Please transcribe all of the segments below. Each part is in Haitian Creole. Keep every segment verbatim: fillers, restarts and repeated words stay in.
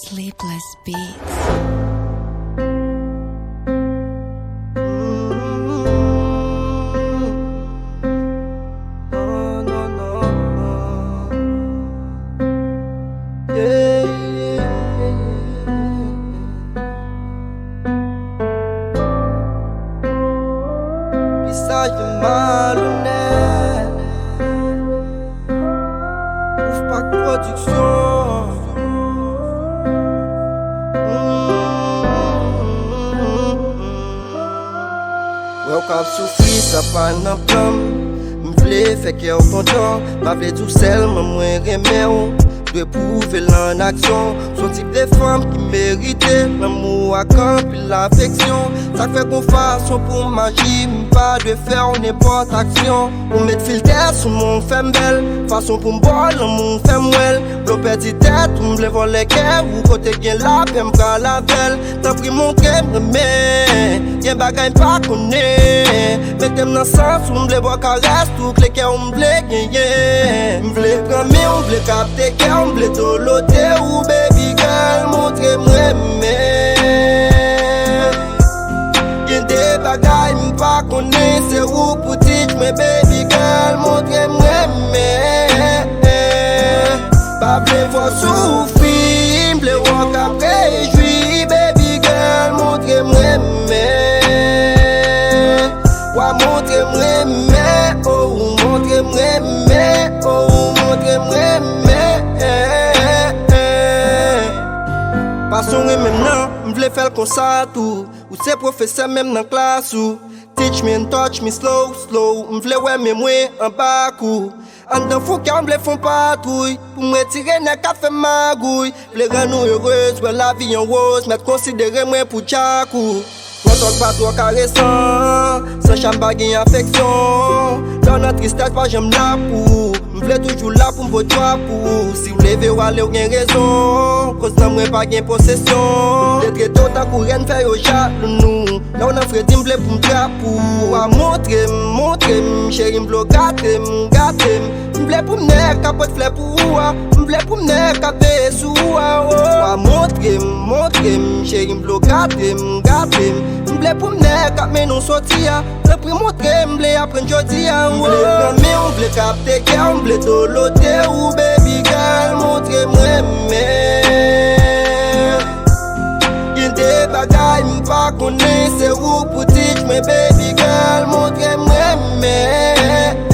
Sleepless Beats. Pisaj de malonèt. Wolfpack Production. Wè w k ap soufri, sa pa nan plan m. M vle fè kè w kontan. Pa vle di w sèlman mwen renmen w. Dwe pwouve l an aksyon. S on tip de fanm ki merite lanmou ak anpil afeksyon. Sa k fè gon fason pou m aji, m pa dwe fè w nenpòt aksyon. Ou met filtè sou mwen, w fè m bèl. Fason pou m ba w lanmou, w fè m wè l. Vle w pèdi tèt ou, m vle vòlè kè ou. Kote gen lapè, m pral avè l. Tanpri montre m renmen. Gen bagay m pa konnen. Mete m nan sans ou, m vle ba w karès. Tout kle kè ou m vle genyen. M vle pran men w, m vle kapte kè w, m vle dolote ou, baby girl, montre m renmen. Gen de bagay m pa konnen, se ou pou teach mwen, baby girl, montre m renmen. Pa vle fè w soufri, m vle wè w k ap rejwi, baby girl, montre m renmen. Wa montre m renmen, oh, montre m renmen, oh, montre m renmen. Fason w renmen m nan, m vle fè l konsa tou. Ou se pwofesè menm nan klas ou. Teach me and touch me slow, slow. M vle wè men mwen anba kou. Anndan fou kè m vle fè on patwouy. Pou m retire nèg k ap fè m magouy. Vle rann ou erez, wè lavi an woz, mèt konsidere mwen pou djakou. Twò tòk pa twò karesan, san cham pa gen afeksyon. Lè w nan tristès pa janm la pou ou. M vle toujou la pou m pote dwa pou ou. Si w leve w ale w gen rezon, koz nan mwen pa gen posesyon. Vle trete w tankou rèn fè yo jalou nou. Lè w nan fredi m vle pou m trap ou. Wa montre m, montre m, cheri m vle w gate m, gate m. M vle pou m nèg k ap pot flè pou ou a. M vle pou m nèg k ap veye sou ou a, oh. Wa montre m, montre m, cheri m vle w gate m, gate m. M vle pou m nèg k ap mennen w soti a. Tanpri montre m, m vle aprann jodi a, oh. M vle pran men w, m vle kapte kè w, m vle dolote ou, baby girl, montre m renmen. Gen de bagay m pa konnen, se ou pou teach mwen, baby girl, montre m renmen.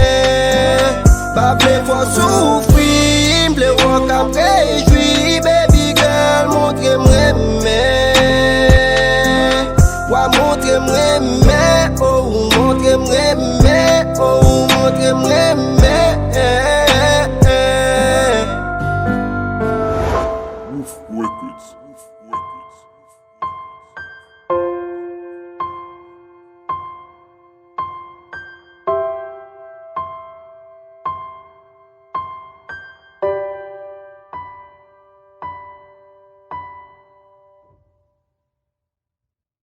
Pa vle fè w soufri, m vle wè w k ap rejwi, baby girl, montre m renmen.